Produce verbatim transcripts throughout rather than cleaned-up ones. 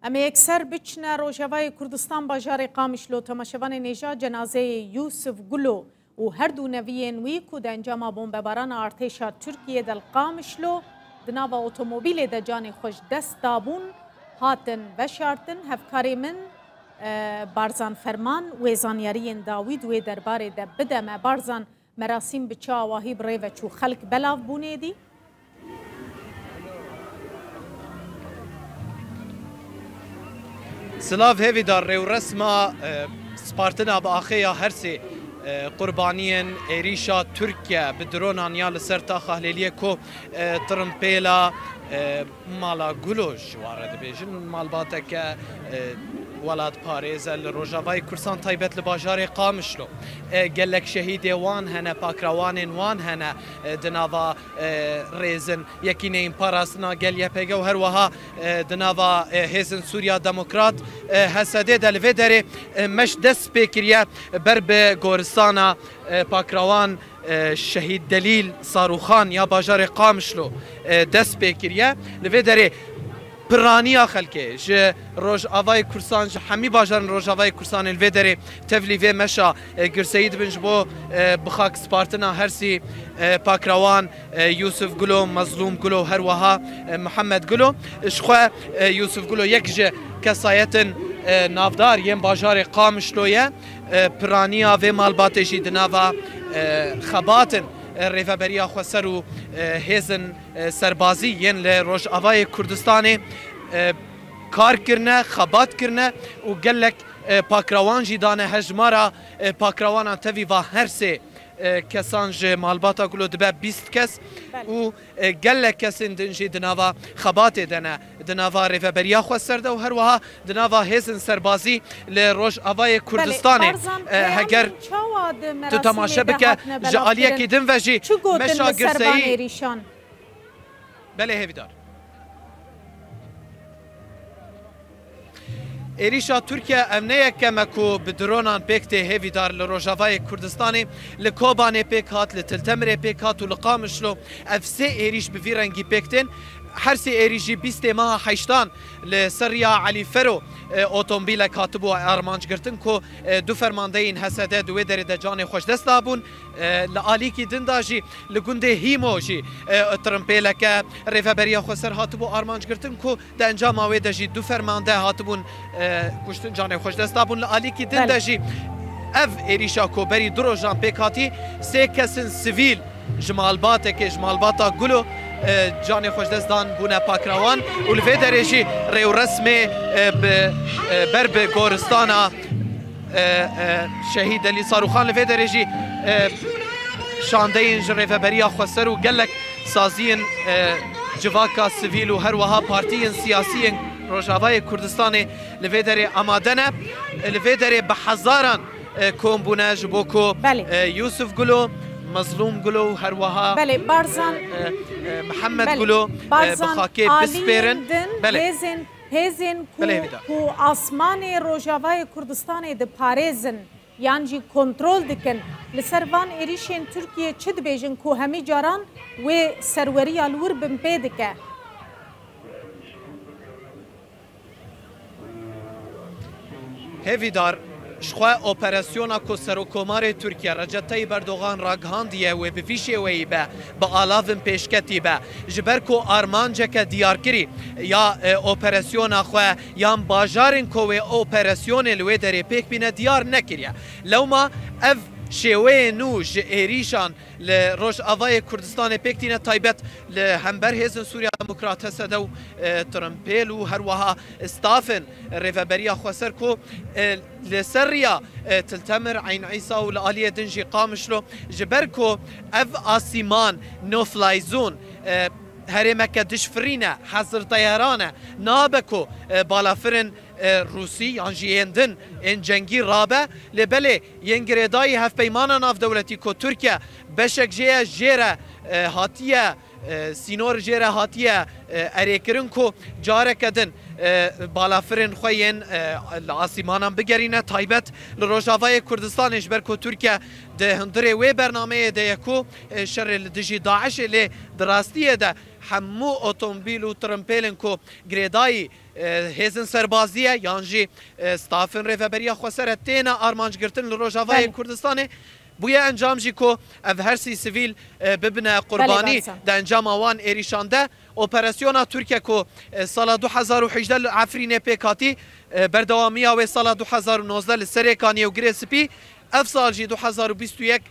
Em ê yekser biçine Rojavayê Kurdistan, bajarê Qamişlo. Temaşevanên hêja, cenazeyê Yûsif Gulo û her du neviyên wî ku di encama bombebarana artêşa Tirkiyê de li Qamişlo di nava otomobîlê de canê xwe ji dest dabûn, hatin veşartin. Hevkarê min, e, Barzan Ferman, wê zanyariyên dawî di wê derbarê de bide me. Barzan, merasîm bi çi awahî bi rê ve çû? Xelk belav bûn êdî? Silav Hêvîdar, rêwresma, e, spartina bi axê ya her sê, e, qurbaniyên êrîşa Tirkiye bi dronan ya li ser taxa Hilêliyê ku, e, tirimpêla, e, mala Gulo ji wan re dibêjin, malbateke, e, welatparêz e li Rojavayê Kurdistan, taybet li bajarê Qamişlo. E, gelek şehîdê wan hene, pakrawanên wan hene, e, di nava, e, rêzin Yekîneyên Parastina Gel, Y P G, û her wiha, e, di nava, e, Hêzên Sûriya Demokrat, e, H S D de. Li vê derê, e, meş dest pê kiriye ber bi goristana, e, pakrawan, e, Şehîd Delîl Sarûxan ya bajarê Qamişlo, e, dest pê kiriye. Li vê derê piraniya xelkê ji Rojavayê Kurdistan, ji hemî bajarên Rojavayê Kurdistanê li vê derê tevlî vê meşa, e, girseyî dibin ji bo, e, bi xak spartina her sî, e, pakrawan, e, Yûsif Gulo, Mezlûm Gulo, her wiha, e, Mihemed Gulo. Ji xwe, e, Yûsif Gulo yek ji kesayetên, e, navdar yên bajarê Qamişlo ye. E, piraniya vê malbatê jî di nava, e, xebatin, e, Rêveberiya Xweser û, e, hêzên, e, serbazî yên li Rojavayê Kurdistanê, e, kar kirine, xebat kirine û gelek, e, pakrawan jî dane hejmara, e, pakrawana tevî va her sê, e, kesan ji malbata Gulo dibe bîst kes. Belê. Û, e, gelek kesên din jî di nava xebatê de ne, di nava Rêveberiya Xweser de û her wiha di nava hêzên serbazî li Rojavayê Kurdistanê. Belê, Barzan, e, heger tu temaşe bike, ji aliyekî din ve jî meşa girseyî. Çi gotin li ser van êrîşan? Belê Hêvîdar. Êrîşa Tirkiye ev ne yekem e ku bi dronan pêk tê Hêvîdar li Rojavayê Kurdistanê. Li Kobanê pêk hat, li Til Temirê pêk hat û li Qamişlo ev sê êrîş bi vî rengî pêk tên. Her sê êrîş jî bîstê meha heştan li ser riya Elî Fero, e, otomobîlek hatibû armanc girtin ku, e, du fermandeyên H S D di wê derê de canê xwe ji dest dabûn. E, li alîkî din de jî li gundê Hîmo jî, e, tirimpêleke Rêveberiya Xweser hatibû armanc girtin ku di encama wê de jî du fermande hatibûn, e, kuştin, canê xwe ji dest dabûn. Li alîkî din de jî ev êrîşa ku berî du rojan pêk hatî, sê kesên sivîl ji malbatekê, ji malbata Gulo, e, canê xwe ji dest dan, bûne pakrawan û li vê derê jî rêwresmê, e, bi, e, ber bi goristana, e, e, Şehîd Delîl Sarûxan, li vê derê jî, e, şandeyên ji Rêveberiya Xweser û gelek saziyên, e, civaka sivîl û her wiha partiyên siyasî yên Rojavayê Kurdistanê li vê derê amade ne. E, li vê derê bi hezaran, e, kom bûne ji bo ku, Belê. e, Yûsif Gulo, Mezlûm Gulo û her wiha, Belê, Barzan, e, e, e, Mihemed Belê. Gulo, e, bi Barzan, xakê aliyên bispêrin. Din, Belê. Hêzên, hêzên ku, Belê, Hêvîdar. ku asmanê Rojavayê Kurdistanê diparêzin yan jî kontrol dikin, li ser van êrîşên Tirkiye çi dibêjin ku hemî caran wê serweriya li wir binpê dike? Hêvîdar, ji xwe operasyona ku Serokkomarê Tirkiye Recep Tayyip Erdogan ragihandiye wê bi vî şêweyî be, bi alavin pêşketî be, ji ber ku armanceke diyarkirî ya, e, operasyona xwe yan bajarên ku wê operasyonê li wê derê pêk bîne diyar nekiriye. Lewma ev şêweyê nû ji êrîşan li Rojavayê Kurdistanê pêk tîne, taybet li hember Hêzên Sûriya Demokrat, H S D û, e, Tirimpêl û her wiha stafên Rêveberiya Xweser ku, e, li ser riya, e, Til Temir, Eyn Îsa û li aliyê din jî Qamişlo, ji ber ku ev asîman, no-fly zone, e, herêmeke dijfirîn e, hezir teyaran e, nabe ku, e, balafirên, e, Rûsî yan jî yên din ên cengî rabe, lê belê yên girêdayî hevpeymana navdewletî ku Tirkiye beşek jê ye, jê re, e, hatiye, e, sînor jê re hatiye, e, erêkirin ku careke din e, balafirên xwe yên, e, li asîmanan bigerîne, taybet li Rojavayê Kurdistanê, ji ber ku Tirkiye di hundirê wê bernameyê de ye ku, e, şerê li dijî DAIŞ'ê, lê di rastiyê de hemû otomobîl û tirimpêlên ku girêdayî, e, hêzên serbazî ye yan jî, e, stafên Rêveberiya Xweser e, têne armancgirtin li Rojavayê Belê. Kurdistanê. Bûye encam jî ku ev her sî sivîl, e, bibine qurbanî Barzan. Di encama wan êrîşan de. Operasyona Tirkiye ku, e, sala du hezar û hejdeh li Efrînê pêk hatî, e, berdewamiya wê sala du hezar û nozdeh li Serêkaniyê û Girê Spî, ev sal jî du hezar û bîst û yek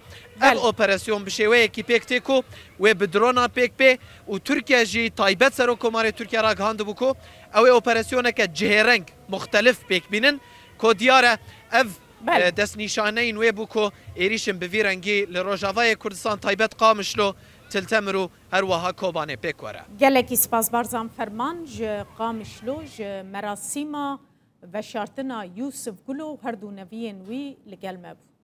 ev Belê. Operasyon bi şêweyekî pêk tê ku wê bi dronan pêk bê û Tirkiye jî taybet Serokkomarê Tirkiye ragihandibû ku ew ê operasyoneke cihêreng, muxtelif pêk bînin ku diyar e ev, Belê. E, destnîşaneyên wê bû ku êrîşên bi vî rengî li Rojavayê Kurdistan taybet Qamişlo, Til Temir û her wiha Kobanê pêk were. Gelekî spas Barzan Ferman ji Qamişlo, ji merasîma veşartina Yûsif Gulo û her du neviyên wî li gel me bû.